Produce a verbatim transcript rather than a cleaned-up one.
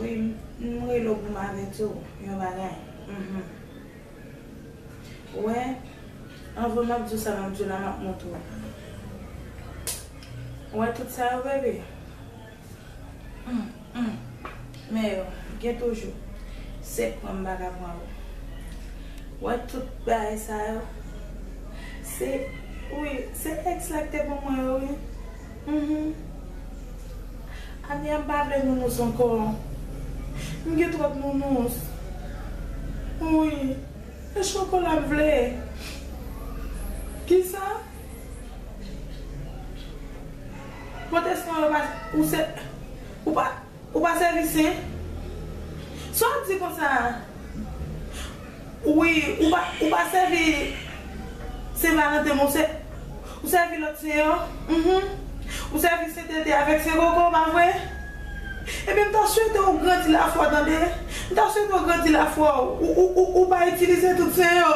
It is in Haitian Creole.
M rele w pou m avèti w yon bagay. Mhm. Ou wè, anvan m ap di w sa m ap di w la, m ap montre w. Ou wè tout sa yo, bebe? Hum, hum. Men yo, gen toujou. Se pran m pa ka pran ou. Ou wè tout bagay sa yo? Se, wi, se ex la ki te ban mwen yo, wi. Mhm. Ania, m pa vle nounous ankò. M gen twòp nounous. Wi. E chokola m vle. Kisa? Pwotestan yo pa, ou se, ou pa, ou pa sèvi sen? Sa w ap di konsa? Wi, ou pa, ou pa sèvi Sen Valanten, men ou sè, ou sèvi lòt sen yo? Mhm. Ou sèvi Sen Tete avèk Sen Koko, pa vre? Ebyen, m ta swete ou grandi lafwa, tande? M ta swete ou grandi lafwa, ou, ou, ou, ou pa itilize tout sen yo.